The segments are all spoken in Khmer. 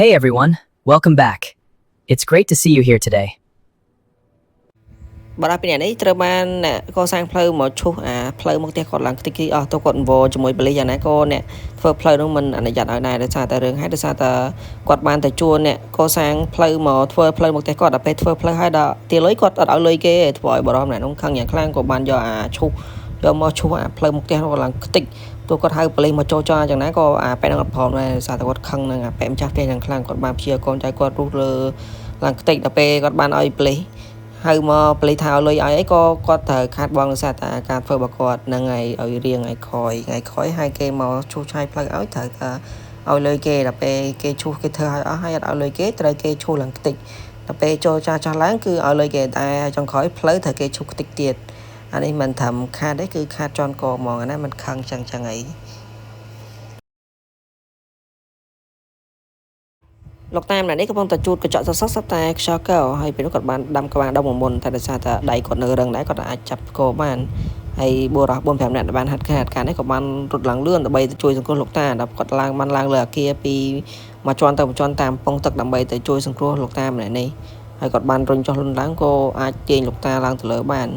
Hey everyone, welcome back. It's great to see you here today. បារះពីអ្នកនេះត្រូវបានអ្នកកសាងផ្លូវមកឈូសអាផ្លូវមកផ្ទះគាត់ឡើងខ្ទេចខ្ទីអស់ទៅគាត់អង្វរជាមួយប៉ូលីសយ៉ាងណាក៏អ្នកធ្វើផ្លូវនោះមិនអនុញ្ញាតឲ្យដែរដោយសារតែរឿងហេតុដោយសារតែគាត់បានតែជួលអ្នកកសាងផ្លូវមកធ្វើផ្លូវមកផ្ទះគាត់ដល់ពេលធ្វើផ្លូវហើយដល់ទាលុយគាត់អត់ឲ្យលុយគេទេធ្វើឲ្យបារម្ភអ្នកនោះខឹងយ៉ាងខ្លាំងក៏បានយកអាឈូសយកមកឈូសអាផ្លូវមកផ្ទះនោះឡើងខ្ទេចទោះគាត់ហៅប៉ូលីសមកចូលចោលយ៉ាងណាក៏អាប៉ែនឹងអត់ព្រមដែរដោយសារតែគាត់ខឹងនឹងអាប៉ែម្ចាស់ផ្ទះយ៉ាងខ្លាំងគាត់បានព្យាកូនចៅគាត់រុះលើឡើងខ្ទេចដល់ពេលគាត់បានឲ្យប៉ូលីសហៅមកប៉ូលីសថាឲ្យលុយឲ្យអីក៏គាត់ត្រូវខាតបង់ដោយសារតែការធ្វើរបស់គាត់ហ្នឹងហើយឲ្យរៀងឲ្យក្រោយថ្ងៃក្រោយហើយគេមកឈូសឆាយផ្លូវឲ្យត្រូវតែឲ្យលុយគេដល់ពេលគេឈូសគេធ្វើឲ្យអស់ហើយអត់ឲ្យលុយគេត្រូវគេឈូសឡើងខ្ទេចដល់ពេលចូលចាស់ចាស់ឡើងគឺឲ្យលុយគេតែចុងក្រោយផ្លូវត្រូវគេឈូសខ្ទេចទៀតអានេះមិនត្រឹមខាតទេគឺខាតជន់កហ្មងអាណាមិនខឹងចឹងចឹងអីលោកតាមអ្នកនេះកំពុងតែជូតកញ្ចក់សសសតែខ្យល់កហើយពេលនោះគាត់បានដាំក្បាលដុំមួយមុនតែដោយសារតែដៃគាត់នៅរឹងដែរគាត់អាចចាប់កបានហើយបុរស4 5នាក់ដែលបានហាត់ការហាត់ការនេះក៏បានរត់ឡើងលឿនដើម្បីទៅជួយសង្គ្រោះលោកតាដល់គាត់ឡើងបានឡើងលើអាគារពីមួយជាន់ទៅមួយជាន់តាមពងទឹកដើម្បីទៅជួយសង្គ្រោះលោកតាម្នាក់នេះហើយគាត់បានរុញចុះលុនឡើងក៏អាចទាញលោកតាឡើងទៅលើបាន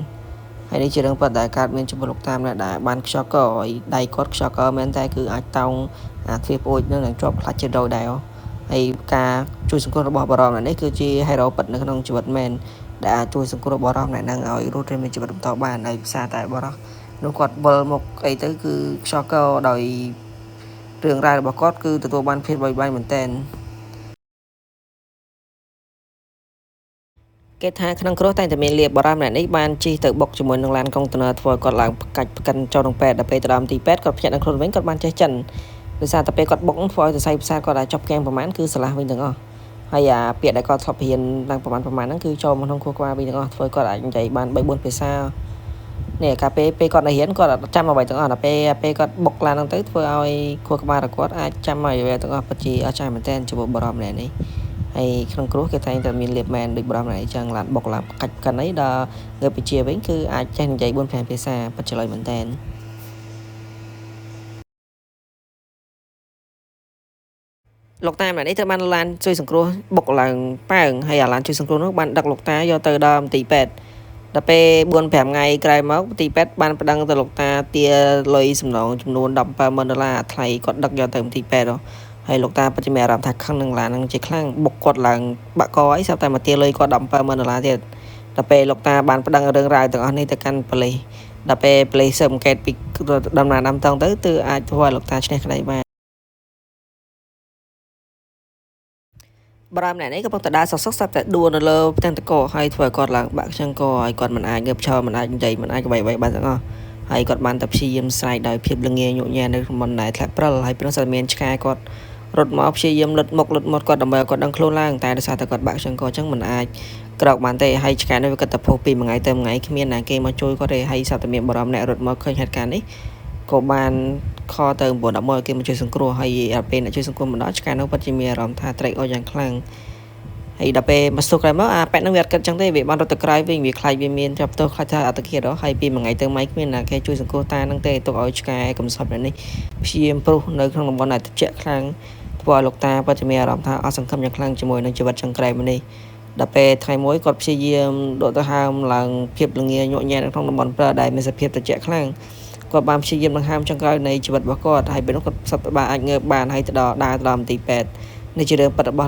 ហើយនេះជារឿងពិតដែលកើតមានចំពោះលោកតាម្នាក់ដែលបានខ្យល់កហើយដៃគាត់ខ្យល់កមែនតែគឺអាចតោងអាទ្វារប្អួយនឹងជាប់ខ្លាច់ជារយដែរហើយការជួយសង្គ្រោះរបស់បរិមនេះគឺជា hero ពិតនៅក្នុងជីវិតមែនដែលអាចជួយសង្គ្រោះបរិមអ្នកនឹងឲ្យរស់រានមានជីវិតបន្តបានហើយភាសាតែបរិមនោះគាត់វិលមកអីទៅគឺខ្យល់កដោយរឿងរ៉ាវរបស់គាត់គឺទទួលបានភាពបីបាញ់មែនទែនគេថាក្នុងគ្រោះតែងតែមានលាបបរិមអ្នកនេះបានជិះទៅបុកជាមួយនឹងឡានកុងតឺន័រធ្វើឲ្យគាត់ឡើងផ្កាច់ផ្កិនចូលក្នុងពេទ្យដល់ពេលទៅដល់ទីពេទ្យគាត់ភ្ញាក់នឹងខ្លួនវិញគាត់បានចេះចិនដោយសារតែពេលគាត់បុកធ្វើឲ្យសរសៃប្រសាទគាត់អាចចប់កៀងប្រហែលគឺស្រឡះវិញទាំងអស់ហើយអាពាក្យដែលគាត់ធ្លាប់រៀនឡើងប្រហែលហ្នឹងគឺចូលមកក្នុងខួរក្បាលវិញទាំងអស់ធ្វើគាត់អាចនិយាយបាន3 4ភាសានេះកាលពេលគាត់នៅរៀនគាត់អត់ចាំអ្វីទាំងអស់ដល់ពេលគាត់បុកឡានហ្នឹងទៅធ្វើឲ្យខួរក្បាលរបស់គាត់អាចចាំអ្វីទាំងអស់ពិតជាអស្ចារ្យមែនទែនចំពោះបរិមម្នាក់នេះហើយក្នុងគ្រោះគេតែងតែមានលាបមែនដូចបរិមម្នាក់អញ្ចឹងឡានបុកឡានកាច់កិនអីដល់ងើបពីជាវិញគឺអាចចេះនិយាយ4 5ភាសាពិតជាឡូយមែនទែនលោកតាម្នាក់នេះត្រូវបានឡានជួយសង្គ្រោះបុកឡើងប៉ើងហើយអាឡានជួយសង្គ្រោះនោះបានដឹកលោកតាយកទៅដល់មន្ទីរពេទ្យដល់ពេល4 5ថ្ងៃក្រោយមកមន្ទីរពេទ្យបានប្តឹងទៅលោកតាទាលុយសំណងចំនួន170,000ដុល្លារថ្លៃគាត់ដឹកយកទៅមន្ទីរពេទ្យហើយលោកតាពិតជាមានអារម្មណ៍ថាខឹងនឹងឡាននឹងជាខ្លាំងបុកគាត់ឡើងបាក់កអីស្រាប់តែមកទាលុយគាត់170,000ដុល្លារទៀតដល់ពេលលោកតាបានប្តឹងរឿងរ៉ាវទាំងអស់នេះទៅកាន់ប៉ូលីសដល់ពេលប៉ូលីសស៊ើបអង្កេតពីដំណើរដើមតង់ទៅគឺអាចធ្វើឲ្យលោកតាឈ្នះក្តីបានបរិមអ្នកនេះកំពុងតែដើរសសុកស្រាប់តែដួលនៅលើផ្ទាំងតកហើយធ្វើឲ្យគាត់ឡើងបាក់ខ្យងកហើយគាត់មិនអាចងើបឈរមិនអាចនិយាយមិនអាចអ្វីៗបានទាំងអស់ហើយគាត់បានតែព្យាយាមស្រែកដោយភាពលងាញក់ញែនៅក្នុងបណ្ដែតធ្លាក់ព្រិលហើយព្រោះតែមានឆ្កែគាត់រត់មកព្យាយាមលុតមុខលុតមាត់គាត់ដើម្បីឲ្យគាត់ដឹងខ្លួនឡើងតែដោយសារតែគាត់បាក់ខ្យងកអញ្ចឹងមិនអាចក្រោកបានទេហើយឆ្កែនេះវាគិតតែផុសពីមួយថ្ងៃទៅមួយថ្ងៃគ្មានណាគេមកជួយគាត់ទេហើយស្រាប់តែមានបរិមអ្នករត់មកឃើញហេតុការណ៍នេះក៏បានខលទៅ911គេមកជួយសង្គ្រោះហើយពេលអ្នកជួយសង្គ្រោះមកដល់ឆ្កែនោះពិតជាមានអារម្មណ៍ថាត្រេកអរយ៉ាងខ្លាំងហើយដល់ពេលមកស្ទុះក្រោយមកអាប៉ែតនឹងវាអត់គិតចឹងទេវាបានរត់ទៅក្រោយវិញវាខ្លាចវាមានចាប់ទោសខ្លាចថាអត្តឃាតហើយពីមួយថ្ងៃទៅមួយគ្មានណាគេជួយសង្គ្រោះតានឹងទេទុកឲ្យឆ្កែកំសត់នេះព្យាយាមព្រុសនៅក្នុងតំបន់ដែលត្រជាក់ខ្លាំងធ្វើឲ្យលោកតាពិតជាមានអារម្មណ៍ថាអស់សង្ឃឹមយ៉ាងខ្លាំងជាមួយនឹងជីវិតចុងក្រោយនេះដល់ពេលថ្ងៃមួយគាត់ព្យាយាមដកទៅហើមឡើងភាពលងាញក់ញែនៅក្នុងតំបន់ប្រើដែលមានសភាពត្រជាក់ខ្លាំងគាត់បានព្យាយាមដង្ហើមចុងក្រោយនៃជីវិតរបស់គាត់ហើយពេលនោះគាត់សប្បាយអាចងើបបានហើយទៅដល់ដើរទៅដល់មន្ទីរពេទ្យនេះជារឿងពិតរបស់